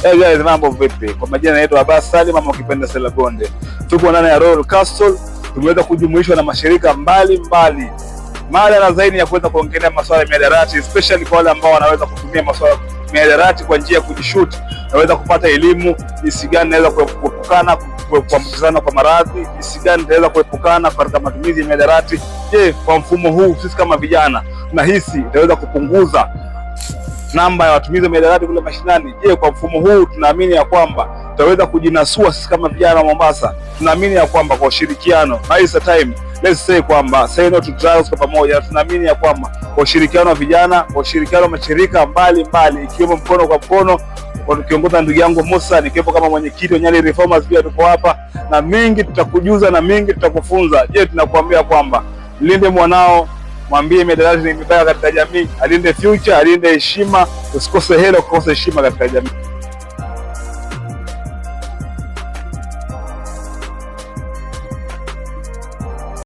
Hey guys, mambo vipi? Kwa majina naitwa Abbas Salim ama ukipenda Sela Gonde. Tuko ndani ya Royal Castle, tumeweza kujumuishwa na mashirika mbalimbali mada na zaidi ya kuweza kuongelea masuala ya mihadarati, especially kwa wale ambao wanaweza kutumia masuala ya mihadarati kwa njia ya kujishoot, naweza kupata elimu jinsi gani naweza kuepukana kuambukizana kwa maradhi, jinsi gani naweza kuepukana katika matumizi ya mihadarati. Je, kwa mfumo huu sisi kama vijana tunahisi itaweza kupunguza namba ya watumizi wa mihadarati kule mashinani? Je, kwa mfumo huu tunaamini ya kwamba tutaweza kujinasua sisi kama vijana wa Mombasa? Tunaamini ya kwamba kwa ushirikiano, now is the time, let's say kwamba say no to drugs kwa pamoja. Tunaamini ya kwamba kwa ushirikiano wa vijana, kwa ushirikiano wa mashirika mbalimbali ikiwemo Mkono kwa Mkono kiongoza ndugu yangu Musa, nikiwepo kama mwenyekiti wa Nyali Reformers, pia tuko hapa na mengi tutakujuza na mengi tutakufunza. Je, tunakuambia kwamba linde mwanao, mwambie mihadarati ni mibaya katika jamii, alinde future, alinde heshima, usikose hela, ukose heshima katika jamii.